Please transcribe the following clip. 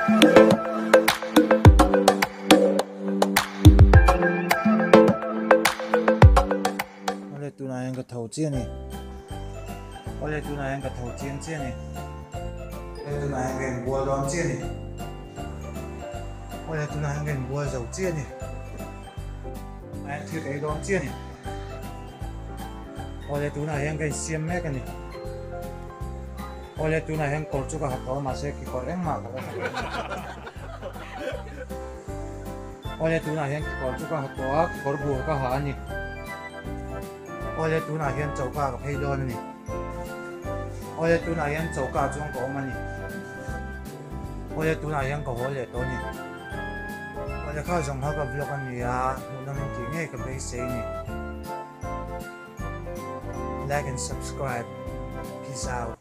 Awle tunah hian ka tho chiah a ni. Awle tunah hian ka tho chiang chiah a ni. Awle tunah hian ka inbual dawn chiah a ni. Awle tunah hian ka inbual zo chiah a ni. Tunah hian thil ka ei dawn chiah a ni. Awle tunah hian ka insiam mek a ni. Awle tunah hian kawr chu ka ha tawh a mahse kekawr engmah ka la ha lo a ni. Awle tunah hian kekawr chu ka ha tawh a, kekawr bur ka ha a ni. Awle tunah hian choka ka phei dawn a ni. Awle tunah hian choka chuan ka awm a ni. Awle tunah hian ka haw leh tawh a ni. Awle kha zawng kha ka vlog a ni a, hmuhnawm in tih ngei ka beisei a ni. Like and subscribe. Peace out.